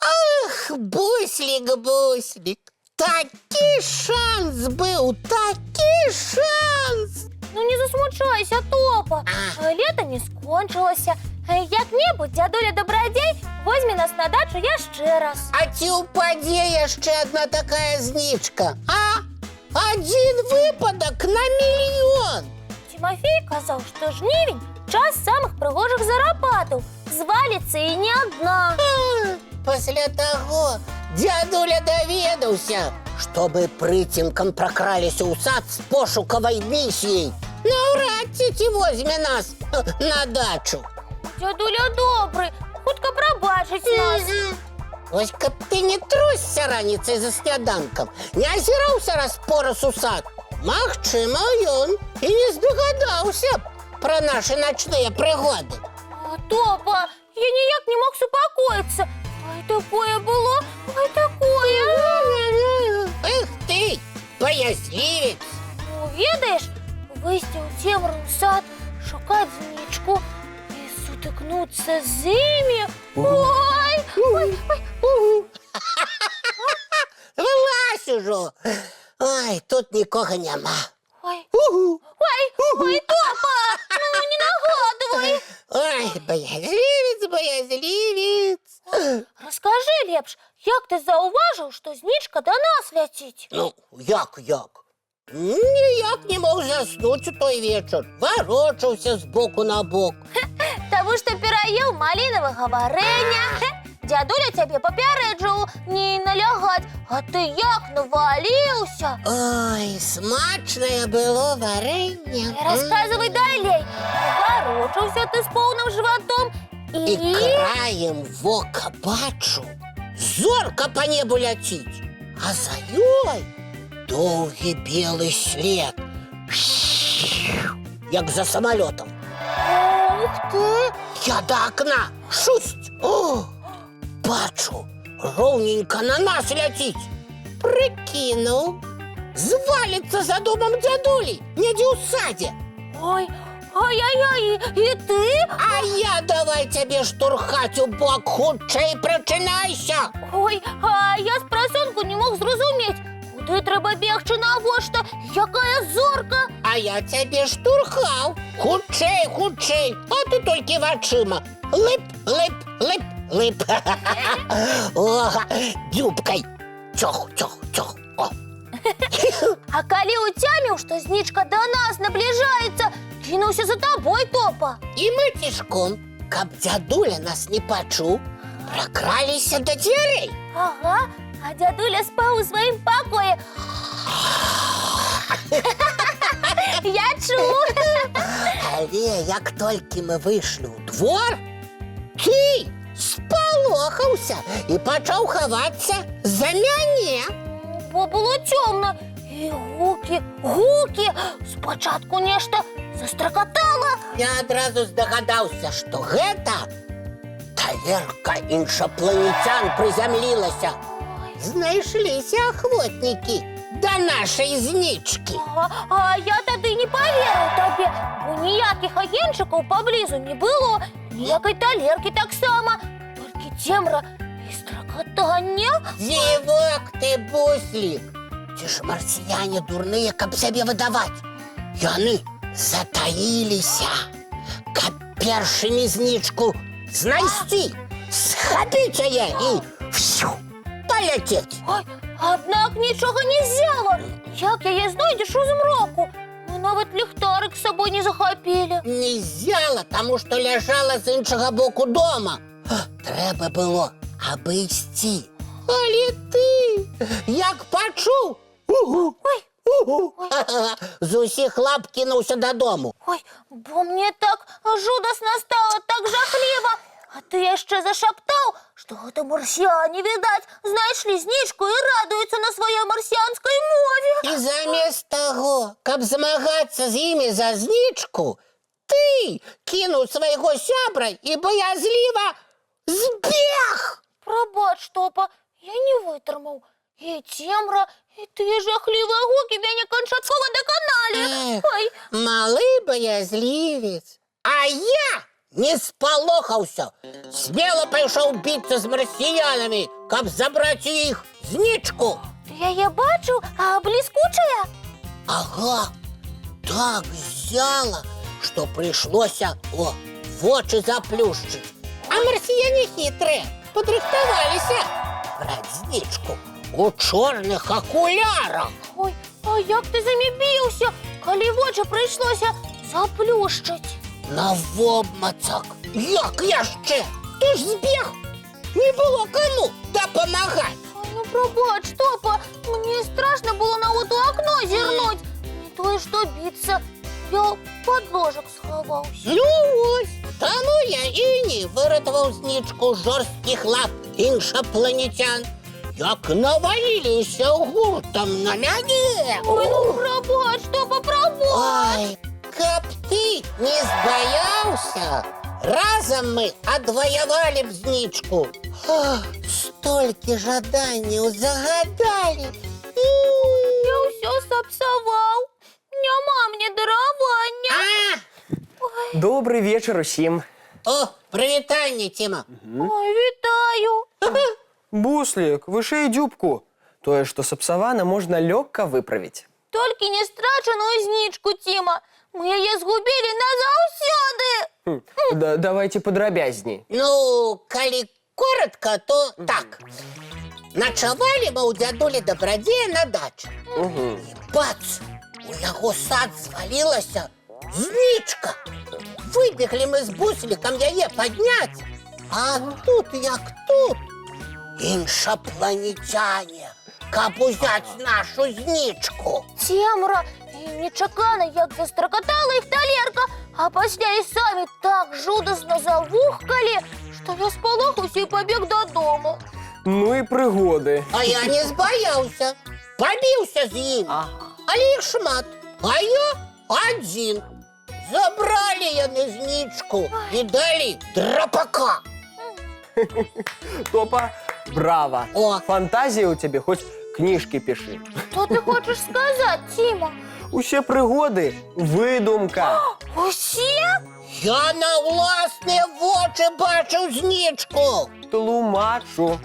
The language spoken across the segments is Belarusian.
Ах, Буслік, Буслік, такі шанс быў, такі шанс! Ну не засмучайся, Топа. Лета не скончылася. Як-небудзь дзядуля Дабрадзей возьме нас на дачу яшчэ раз. А ці ўпадзе яшчэ адна такая знічка, а? Адзін выпадак на мільён! Цімафей казаў, што жнівень — час самых прыгожых зарапатаў. Зваліцца і не адна. Пасля таго дзядуля даведаўся, што мы прыцемкам пракраліся ў сад з пошукавай місіяй. Наўрад ці ці возьме нас на дачу. Дзядуля добры, хутка прабачыць нас. Вось каб ты не тросся раніцай за сняданкам, не азіраўся раз-пораз у сад, магчыма, ён і не здагадаўся б пра нашы начныя прыгоды. А, Топа, я ніяк не мог супакоіцца. Ой, такое было, ой, такое. Эх ты, баязлівец! Ну, ведаеш, выйсці ў цемру ў сад, шукаць знічку і сутыкнуцца з імі. Ой, ой, ой. Вылазь ужо! Ой, тут нікога няма. Ой, Угу. ой, ой, Топа, ну не нагадвай. Ой, баязлівец, баязлівец. Раскажы лепш, як ты заўважыў, што знічка да нас ляціць? Ну, як, як? Ніяк не мог заснуць у той вечар. Варочаўся з боку на бок. Таму што пераеў малінавага варэння. Дзядуля цябе папярэджваў не налягаць, а ты як наваліўся. Ой, смачнае было варэнне. Расказвай далей. Варочаўся ты з поўным жыватом і... І краем вока бачу, зорка па небу ляціць, а за ёй доўгі белы след. Як за самалётам. Ух ты! Я да акна, шусть! О, бачу, роўненька на нас ляціць. Прыкінуў, зваліцца за домам дзядулі, недзе ў садзе. Ой, ай-яй-яй, і ты? А я давай цябе штурхаць у бок, хутчэй прачынайся. Ой, а я спрасонку не мог зразумець, куды трэба бегчы, навошта, якая зорка? А я цябе штурхаў. Хутчэй, хутчэй, а ты толькі вачыма. Лып, лып, лып, лып. О, дзюбкай. Цёх, цёх, цёх. О. А калі уцяміў, што знічка да нас набліжаецца, кінуўся за табой, Топа. І мы цішком, каб дзядуля нас не пачуў, пракраліся да дзвярэй. Ага, а дзядуля спаў у сваім пакоі. Я чуў. Але як толькі мы выйшлі ў двор, ты спалохаўся і пачаў хавацца за мяне. Бо было цёмна. І гукі, гукі. Спачатку нешта застракатала. Я адразу здагадаўся, што гэта талерка іншапланецян прызямлілася. Знайшліся ахвотнікі да нашай знічкі. А я тады не паверыў табе, бо ніякіх агеньчыкаў паблізу не было, ніякай талеркі таксама, толькі цемра і стракатанне. Дзівак ты, Буслік! Ці ж марсіяне дурныя, каб сябе выдаваць? Яны затаіліся, каб першымі знічку знайсці, схапіць яе і фью, паляцець. Ой, аднак нічога не ззяла. Як яе знойдзеш у змроку? Мы нават ліхтарык з сабой не захапілі. Не ззяла, таму што ляжала з іншага боку дома. Трэба было абысці. Але ты, як пачуў, угу, Ой, угу, з усіх лап кінуўся дадому. Ой, бо мне так жудасна стала, так жахліва. А ты яшчэ зашаптаў, што гэта марсіяне, відаць, знайшлі знічку і радуюцца на сваёй марсіянскай мове. І замест таго, каб змагацца з імі за знічку, Ты кінуў свайго сябра і баязліва збег. Прабач, Топа, я не вытрымаў. І цемра, і тыя жахлівыя гукі мяне канчаткова даканалі. Эх. Ой, Малы баязлівец. А я не спалохаўся. Смела пайшоў біцца з марсіянамі, каб забраць у іх знічку. Ты яе бачыў, а бліскучая? Ага, так ззяла, што прыйшлося вочы заплюшчыць. А марсіяне хітрыя, падрыхтаваліся браць знічку у чорных акулярах. Ой, а як ты з імі біўся, калі вочы прыйшлося заплюшчыць? Навобмацак! Як яшчэ? Ты ж збег! Не было каму дапамагаць. Ой, ну прабач, Топа, мне страшна было нават у акно зірнуць. Не тое што біцца, я пад ложак схаваўся. Ну вось, таму я і не выратаваў знічку з жорсткіх лап іншапланетян. Як наваліліся гуртам на мяне. Ой, ну прабач, Топа, прабач. Ой, каб ты не збаяўся, разам мы адваявалі б знічку. Ах, столькі жаданняў загадалі. Я ўсё сапсаваў. Няма мне даравання. А! Добры вечар усім. О, прывітанне, Ціма. Ой, вітаю. Буслік, вышэй дзюбку. Тое, што сапсавана, можна лёгка выправіць. Толькі не страчаную знічку, Ціма. Мы яе згубілі назаўсёды. Да, давайте падрабязней. Ну, калі коротко, то так. Начавалі мы ў дзядулі Дабрадзея на дачы. І бац! У яго сад звалілася знічка. Выбеглі мы з Буслікам яе падняць. А тут як тут іншапланетяне, каб узяць нашу знічку. Цемра і нечакана, як застракатала іх талерка, а пасля і самі так жудасна завухкалі, што я спалохаўся і пабег дадому. Ну і прыгоды. А я не збаяўся, пабіўся з імі. Але іх шмат, а я адзін. Забралі яны знічку і далі драпака. Топа, брава. О. Фантазія ў цябе хоць кніжкі пішы. Што ты хочаш сказаць, Ціма? Усе прыгоды выдумка. Усе? Я на ўласныя вочы бачыў знічку. Тлумачу.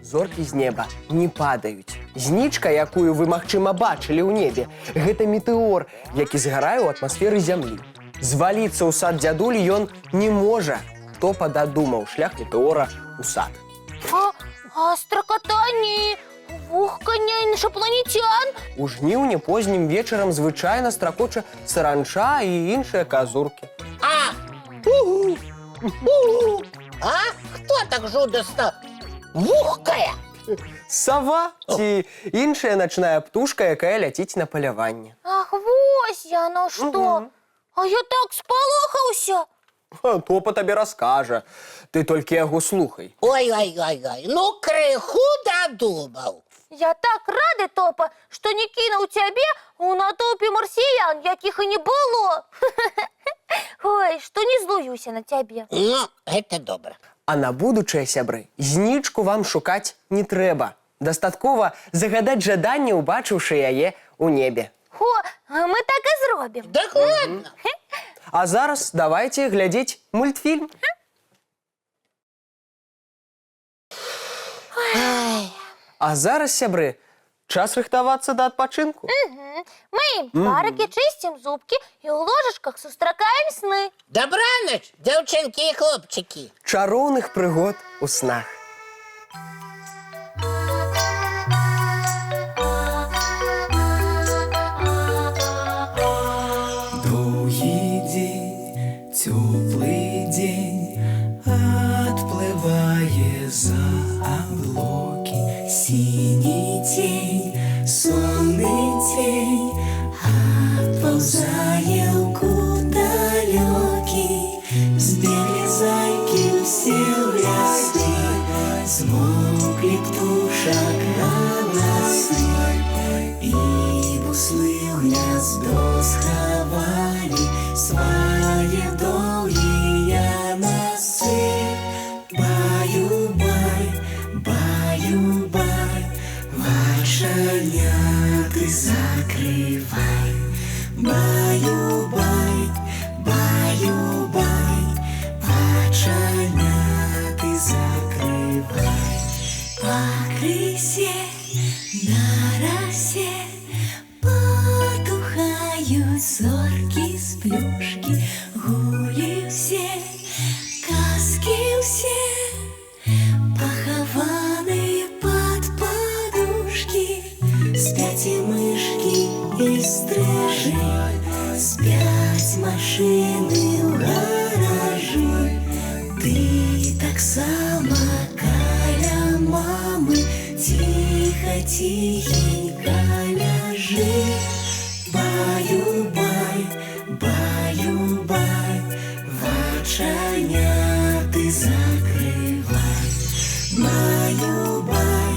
Зоркі з неба не падаюць. Знічка, якую вы, магчыма, бачылі ў небе, гэта метэор, які згарае ў атмасферы зямлі. Зваліцца ў сад дзядулі ён не можа. Топа дадумаў шлях метэора ў сад. А стракатанне, вухканне іншапланетян? У жніўні познім вечарам звычайна стракоча саранча і іншыя казуркі. А, угу, угу. А хто так жудасна вухкае? Сава ці іншая начная птушка, якая ляціць на паляванне. Ах, вось яно што. А я так спалохаўся. Ха, Топа табе раскажа. Ты толькі яго слухай. Ой-ой-ой-ой, ну крыху дадумаў. Я так рады, Топа, што не кінуў цябе ў натоўпе марсіян, якіх і не было. Ой, што не злуюся на цябе. Ну, гэта добра. А на будучае, сябры, знічку вам шукаць не трэба. Дастаткова загадаць жаданне, убачыўшы яе ў небе. О, мы так і зробім. Дакладна. А зараз давайте глядзець мультфільм. Ай. А зараз, сябры, час рыхтавацца да адпачынку. Мыем тварыкі, чысцім зубкі і ў ложачках сустракаем сны. Дабранач, дзяўчынкі і хлопчыкі. Чароўных прыгод у снах. Доўгі дзень, цёплы дзень адплывае за аблокі. Сіні цень, сонны цень адпаўзае ў кут далёкі. Збеглі зайкі ўсе ў лясы, змоўклі птушак галасы. І буслы ў гняздо схавалі свае Пакрысе на расе патухаюць зоркі сплюшкі, гулі ўсе, казкі ўсе, пахаваны пад падушкі, спяць і мышкі, і стрыжы, спяць машыны ў гаражы. Ты таксама каля мамы ціха, ціхенька ляжы. Баю-бай, баю-бай, вачаняты закрывай. Баю-бай,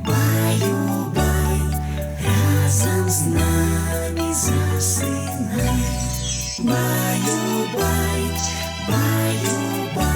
баю-бай, разам з намі засынай. Баю-бай, баю-бай.